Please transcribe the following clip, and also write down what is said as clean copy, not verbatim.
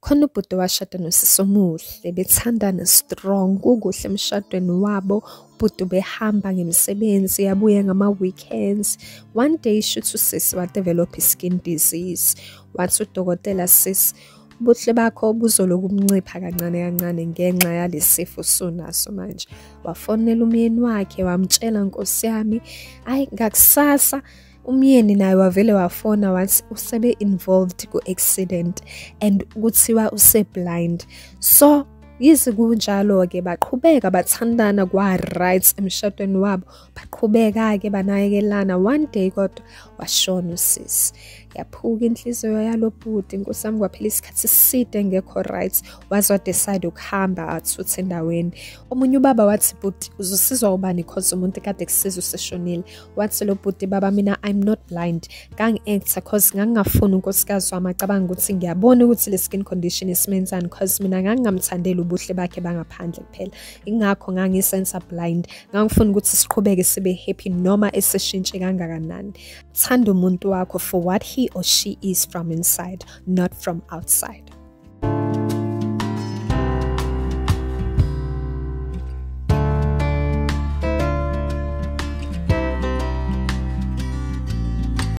Khona ubhuti washada nosisi omuhle, bethandana strong, kukuhle emshadweni wabo. Ubhuti ubehamba ngemisebenzi, yabuya ngama-weekends. One day shuthi usisi wa-develop i-skin disease. Wathi udokotela, "Sisi, ubuhle bakho buzoloku buncipha kancane kancane ngenxa yalesi sifo osunaso manje." Wafonela umyeni wakhe, wamtshela, nkosi yami. Hhayi, ngakusasa umyeni naye wavele wafona, wathi usebe involved ku-accident and kuthiwa use-blind. So yize kunjalo-ke, baqhubeka bathandana, kwa-right emshadweni wabo, baqhubeka-ke banakekelana. One day kodwa washona usisi, yaphuka inhliziyo yalo bhuti, nkosi yami. Kwaphela isikhathi eside engekho right, waze wa-decide ukuhamba athuthe endaweni. Omunye ubaba wathi, "Bhuti, uzosizwa ubani cause umuntu kade kusiza useshonile?" Wathi lo bhuti, "Baba, mina I'm not blind, ngangi-actor cause ngangingafuni unkosikazi wami acabanga ukuthi ngiyabona ukuthi le skin condition isimenzani, cause mina ngangingamthandeli ubuhle bakhe bangaphandle kuphela, ingakho ngangisenza blind. Ngangifuna ukuthi siqhubeke sibe happy noma eseshintshe kangakanani." Thanda umuntu wakho for what he or she is from inside, not from outside.